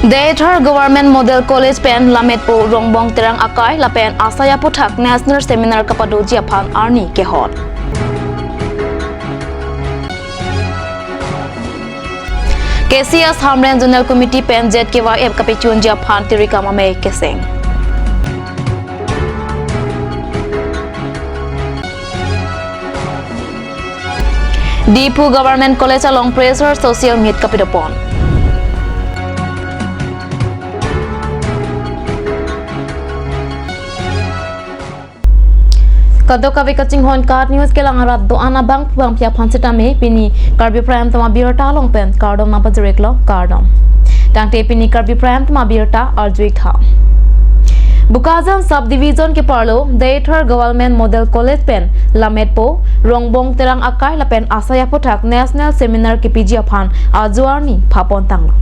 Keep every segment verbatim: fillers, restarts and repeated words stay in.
Deithor Government Model College pen lammetpo Rongbong Terang akai lapen asai aputhak National Seminar kapadoji aphan arni kehot. K C S Hamren Zonal Committee pen Z K Y F kapechunji aphan tirikam amei keseng. Diphu Government College along press social meet kapidopon. Kadokave kachinghon KAT News kelang arat do-an abang pubang pia phan sitame pini Karbi Prime Time abirta along pen kardom nangpajirlo, kardom. Tangte pini Karbi Prime Time abirta arjuitha. Bokajan Subdivision keparlo Deithor Government Model College pen lammetpo Rongbong Terang akai lapen asai aputhak National Seminar kepiji aphan ajo arni phapon tanglo.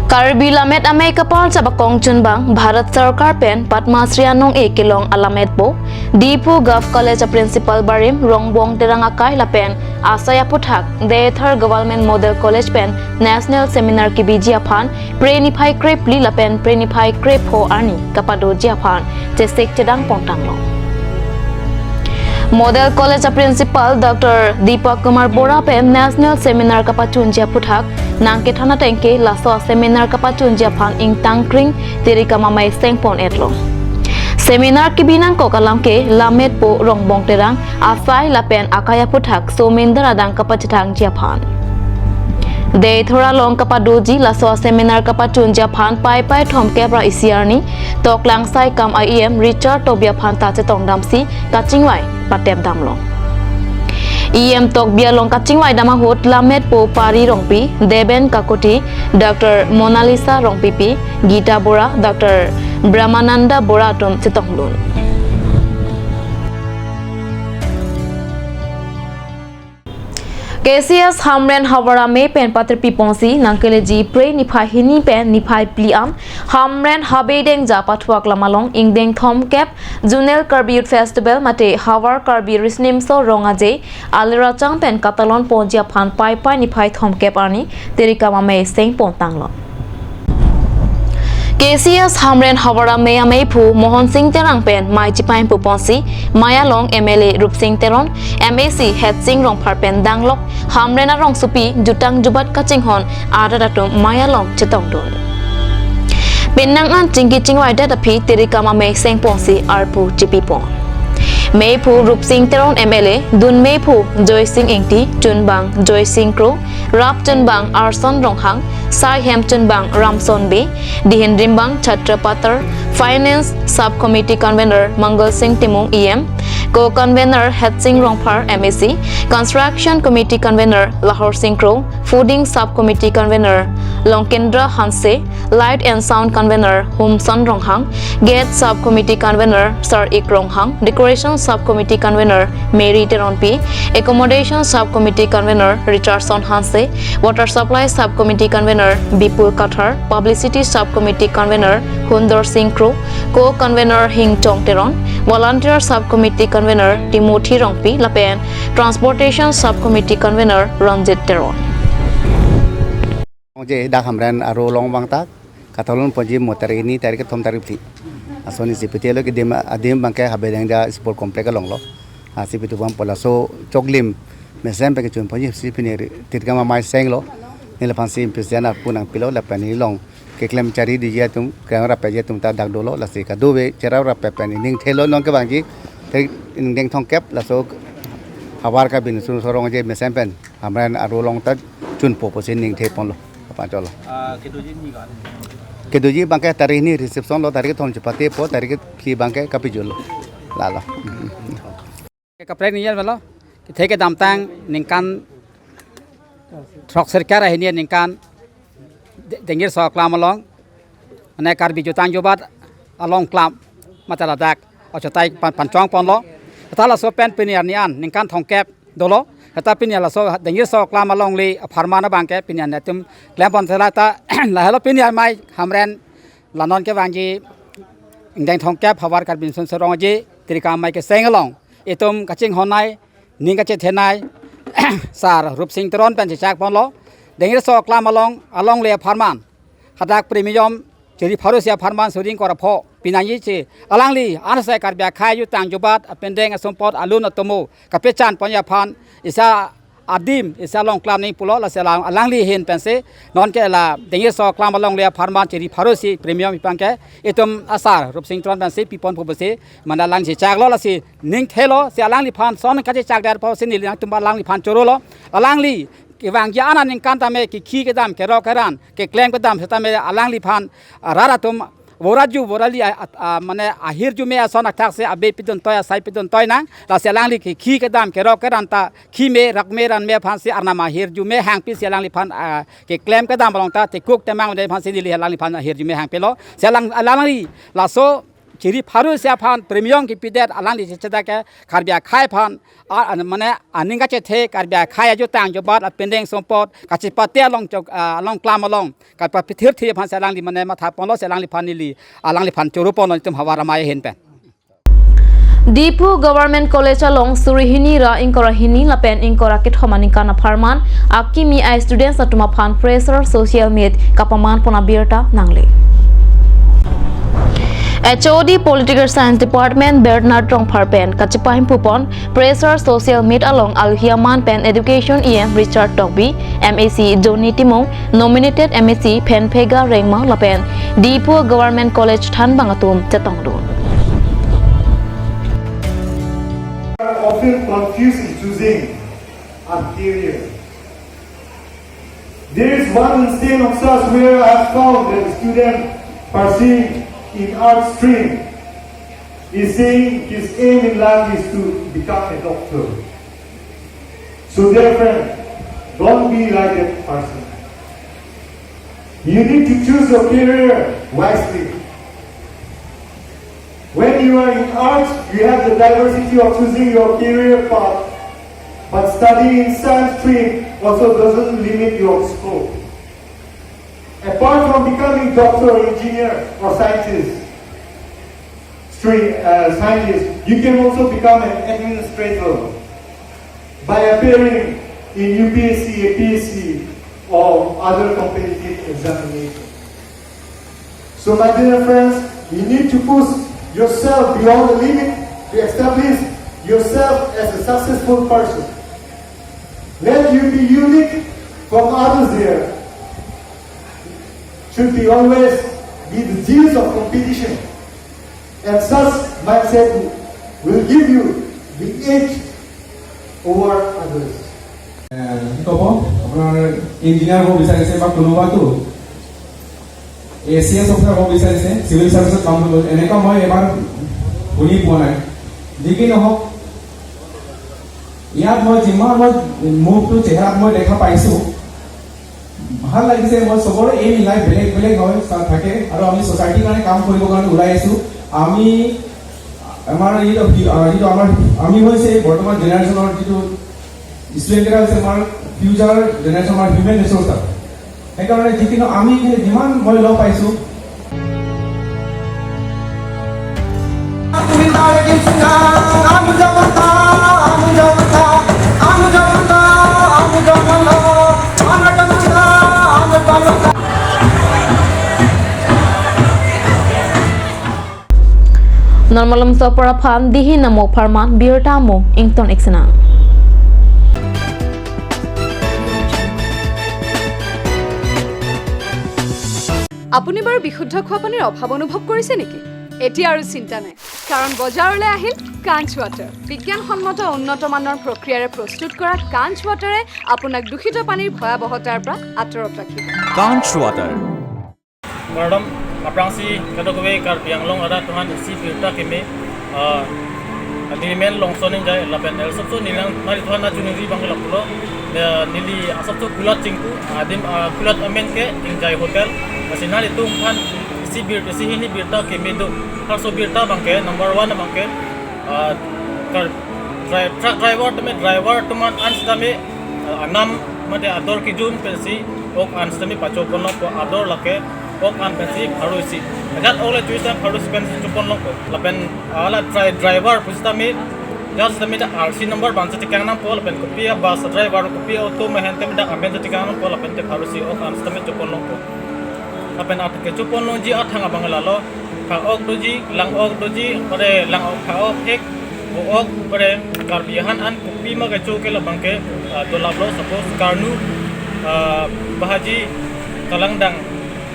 Karbi lammet amei kapal chapakong chunbang Bharat Sarkar pen Padma Shri anong-e kelong alammetpo Diphu Govt College a Principal barim Rongbong Terang akai lapen asai aputhak Deithor Government Model College pen National Seminar kepiji aphan Phre niphai krephli lapen Phre niphai krepho arni kapadoji aphan chesik chedang pon tanglo. Model College a Principal Doctor Deepak Kumar Bora pen National Seminar kapachunji aputhak nangkethan ateng ke laso a seminar kapachunji aphan ingtangkring tirikam amei sengpon etlo. Seminar kebi nangkok alam ke lammetpo Rongbong Terang asai lapen akai aputhak somin daradang kapachethangji aphan. Deithor along kapadoji laso a seminar kapachunji aphan Paipai thomkep ra isi arni Toklangsai kam a E M Richard Tokbi aphan ta chetongdamsi kachingvai patep damlo. E M Tokbi along kachingvai dam ahut lammetpo Pari Rongpi, Deben Kakuti, Doctor Monalisa Rongpipi, Gita Bora, Doctor Brahmananda Bora atum chetongdun. K C S Hamren havar amei pen patirpi ponsi nangkeleji Phre niphai hini pen niphai phli an Hamren Habe Dengja pathuak lam along ingdeng thomkep Zonal Karbi Youth Festival mate Havar Karbi Riso Nimso Rong Aje alirachang pen katalon ponji aphan Paipai niphai thomkep arni tirikam amei sengpon tanglo. K C S Hamren havar amei ameiphu Mohon Sing Terang pen mei chipaimpu ponsi mei along M L A Rup Sing Teron, M A C Hetsing Rongphar pen danglok Hamren arongsopi jutang jubat kachinghon arat atum mei along chetongdun. Penang an chingki chingvaidet aphi tirikam amei sengponsi arpu chipipon. Meiphu Rup Sing Teron M L A, dun meiphu Joy Sing Ingti, chunbang Joy Sing Kro, rap chunbang Arson Ronghang, saihem chunbang Ramson Bey, dihin rimbang Chatra Patar, Finance Sub Committee Convener Mangal Sing Timung E M, Co-Convener Hetsing Rongphar M A C, Construction Committee Convener Lahor Sing Kro, Fooding Sub Committee Convener Longkendra Hanse, Light and Sound Convener Humson Ronghang, Gate Sub Committee Convener Sar Ik Ronghang, Decoration Sub Committee Convener Mary Teronpi, Accommodation Sub Committee Convener Richardson Hanse, Water Supply Sub Committee Convener Bipul Kathar, Publicity Sub Committee Convener Hundor Sing Kro, Co-Convener Hingchong Teron, Volunteer Sub Committee Convener Timothy Rongpi, lapen Transportation Sub Committee Convener Ranjit Teron. Ong je dak Hamren aro along abang ta katalon ponji mo tarik hini, tarik kethom, tarik phli. Asoni si pite lo ke adim, adim abang ke Habe Dengja Sport Complex along lo. Asi pitu bang pola so choklim mesen pen kechun ponji si pini ri-, tirikam amei senglo. Neli aphansi impisian arpu nangpilo lapen neli along keklem chari diji atum, keklem rapji atum ta dak dolo, lasi kadokave cherap rap pen ningthelo non kevangji. Tarik ingdeng thomkep laso Havar Karbi Riso Nimso Rong Aje mesen pen Hamren aro along ta chunpo pusi ningtheponlo. Apa cholo. Ah, kedoji ni kan? Kedoji abang ke tarik hini reception lo, tarik kethom chepatepo, tarik kephli abang ke kapejutlo. Lalo. Kaprek ni yel melo. Kethe kedamtang ningkan throk sirkep ra hini ningkan de-, dengir so aklam along. Mane Karbi jutang jubat along aklam mate ladak achotai pan-, panchong ponlo. Kata laso pen pini arni an ningkan thomkep dolo. Kata pini laso dengir so aklam along le apharman abang ke pini an atum klem pon thela ta lahelo pini amei Hamren la non kevangji ingdeng thomkep Havar Karbi Riso Nimso Rong Aje tirikam amei keseng along itum kachinghonnei, ning kachethenei Sar Rup Sing Teron pen chechak ponlo. Dengirso aklam along, alongle apharman, hadak premium chiri pharo isi apharman suri ingkoi ra pho pinangji si alangli ansai Karbi akhei ajutang ajubat, apindeng asumpot, alun atomo kapechan ponji aphan isi adim, isi along klam ning pulo. Lasi alang, alangli ahin pensi nonke la Dengirso aklam alongle apharman chiri pharo isi premium ipang ke itum asar Rupsing Teron pensi pipon pu pusi mane alangli chaklo. Lasi ning thelo si alangliphan son kachechak det pusi neli nangtum alangliphan chorolo. Alangli kevangji an aningkan tame kekhi kedam, kerok keran, keklem kedam setame alangliphan, ah, rat atum voraju vorali, ah, ah, mane ahirjume ason athak si abe pidun toi, asai pidun toi nang. Lasi alangli kekhi kedam, kerok keran ta khime rakme ranme aphansi arnam ahirjume hangpi si alangliphan, ah, keklem kedam along ta tekuk temang de aphansi neli alangliphan ahirjume hangpilo. Si alang, alangli laso chiri pharo isi aphan premium kepidet alangli checheda ke Karbi akhei aphan, a, an, mane aning kachethe, Karbi akhei ajutang ajubat, apindeng asumpot kachepate along chok, ah, along klam along kapapithirthi aphansi alangli mane matha ponlo. Si alangliphan neli alangliphan choro ponlo itum havar amei ahin pen. Diphu Government College along suri hini ra ingkoi ra hini lapen ingkoi ra kethom aningkan apharman akimi a-students atum aphan fresher social meet kapaman pon abirta nangle. H O D Political Science Department Bernard Rongphar pen kachepahimphu pon fresher social meet along alohi aman pen Education E M Richard Tokbi, M A C Johnny Timung, nominated M A C Phenphega Rengma lapen Diphu Government College thanbang atum chetongdun. Are often confused in choosing a career. There is one instance of such where I have found that a student pursuing in art stream is saying his aim in life is to become a doctor. So, dear friend, don't be like that person. You need to choose your career wisely. When you are in arts, you have the diversity of choosing your career path, but studying in science stream also doesn't limit your scope. Apart from becoming doctor, engineer, or scientist, stre-, uh, scientist, you can also become an administrator by appearing in U P S C, A P S C, or other competitive examination. So, my dear friends, you need to push yourself beyond the limit to establish yourself as a successful person. Let you be unique from others there. Should be always be the genius of competition. And such mindset will give you the edge over others. এ, কি ক'ব, আপোনাৰ ইঞ্জিনিয়াৰ হ'ব বিচাৰিছে বা কোনোবাতো এ চি S officer হ'ব বিচাৰিছে, চিভিল চাৰ্ভিচত কাম কৰিব, এনেকুৱা মই এবাৰ শুনি পোৱা নাই। যি কি নহওক, ইয়াত মই যিমান মই মুখটো চেহেৰাত মই দেখা পাইছোঁ, ভাল লাগিছে। মই চবৰে এইম ইন লাইফ বেলেগ বেলেগ হয়, তা-, থাকে, আৰু আমি ছ'চাইটিৰ কাৰণে কাম কৰিবৰ কাৰণে ওলাই আহিছোঁ। আমি আমাৰ এইটো, আহ, যিটো আমাৰ, আমি হৈছে বৰ্তমান জেনেৰেশ্যনৰ যিটো ষ্টুডেণ্টকেইটা হৈছে আমাৰ ফিউচাৰ জেনেৰেশ্যন, আমাৰ হিউমেন ৰিচ'ৰ্চ। সেইকাৰণে যিখিনি আমি এইখিনি যিমান মই লগ পাইছোঁ, Non malomso apor aphan dihin amo apharman birta amo ington ik sinang. আপুনি বাৰু বিশুদ্ধ খোৱা পানীৰ অভাৱ অনুভৱ কৰিছে নেকি? এতিয়া আৰু চিন্তা নাই, কাৰণ বজাৰলৈ আহিল কাঞ্চ ৱাটাৰ। বিজ্ঞানসন্মত উন্নত মানৰ প্ৰক্ৰিয়াৰে প্ৰস্তুত কৰা কাঞ্চ ৱাটাৰে আপোনাক দূষিত পানীৰ ভয়াৱহতাৰ পৰা আঁতৰত ৰাখিব। Kanch Water. Kardom, aphrangsi kadokave Karbi Anglong arat atum aphan isi birta keme, ah, neli men Longson Engjai, lapen el asapso neli nang, nanglitumphan nangchoningri abang ke lapulo, eh, neli asapso Kulat Chingpu, adim, ah, Kulat amen ke Engjai Hotel, lasi nanglitumphan isi bir, isi hini birta keme do, harso birta abang ke, number one abang ke, ah, kar, dri-, truck driver tame, driver atum an sitame, ah, anam mate ador kijun pensi ok an sitame pachoponlongpo, ador lake ok an pensi pharo isi. Ajat ok le choisi pharo isi pensi choponlongpo. Lapen hala dri-, driver pusitame Jas tame dak R C number abang chetekang nangpo lapen kopi a bus driver kopi auto ma ahem tame dak amen chetekang nangpo lapen te pharo si ok an tame chopon longpo. Lapen at kechoponlongji athang abang lalo, pha-ok doji, lang-ok doji, pare lang-ok, pha-ok hek, bo-ok, pare Karbi ahan an kopi ma kecho ke labang ke, ah, dolaplo, suppose karnu, ah, bahaji, kalangdang,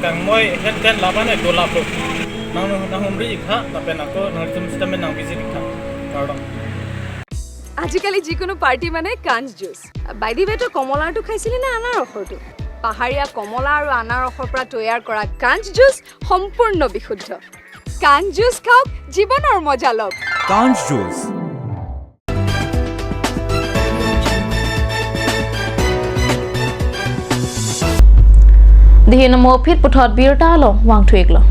kangmoi, het ten laban e dolaplo. Nang, nanghumri ik tha, lapen ako nangtum sitame nang visit ik tha. Kardom. আজিকালি যিকোনো পাৰ্টি মানে কাঞ্চ juice. By the ৱে, তই কমলাৰটো খাইছিলি নে আনাৰসৰটো? পাহাৰীয়া কমলা আৰু আনাৰসৰ পৰা তৈয়াৰ কৰা কাঞ্চ জুচ সম্পূৰ্ণ বিশুদ্ধ। কাঞ্চ জুচ খাওক, জীৱনৰ মজা লওক। Kanj Juice. Dihin mo phit puthot birta along vangthu iklo.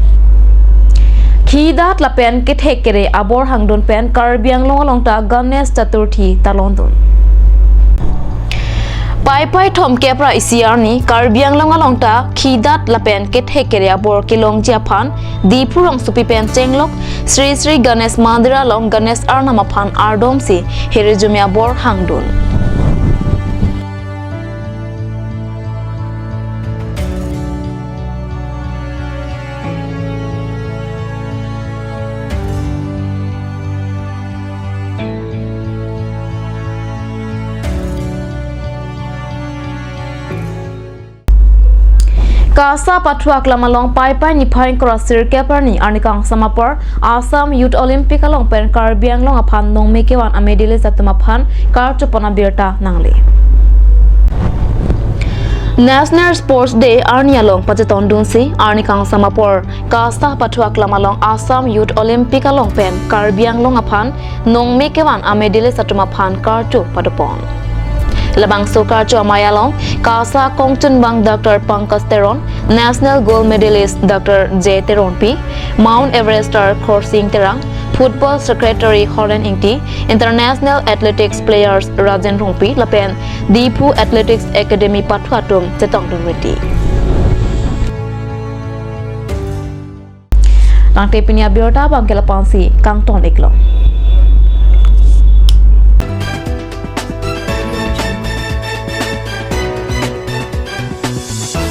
Khidat lapen kethek kere abor hangdun pen Karbi Anglong along ta Ganesh Chaturthi talondun. Paipai thomkep ra isi arni Karbi Anglong along ta khidat lapen kethek kere abor kelongji aphan Diphu rongsopi pen chenglok Sri Sri Ganesh Mandir along Ganesh Arnam aphan ardomsi hirjume abor hangdun. Kasa Pathu Aklam along Paipai niphai ingkoi ra sirkep arni arni kangsam apor Assam Youth Olympic along pen Karbi Anglong aphan nongme kevan a-medalist atum aphan karchopon abirta nangle. National Sports Day arni along pachetongdunsi arni kangsam apor Kasa Pathu Aklam along Assam Youth Olympic along pen Karbi Anglong aphan nongme kevan a-medalist atum aphan karcho padopon. Labangso karcho amei along Kasa kongchunbang Doctor Pankaj Teron, National Gold Medalist Doctor J Teronpi, Mount Everester Khorsing Terang, Football Secretary Horen Ingti, International Athletics Players Rajen Rongpi lapen Diphu Athletics Academy pathu atum chetongdun riti. Tangte pini abirta abang ke lapu-ansi kangton iklo.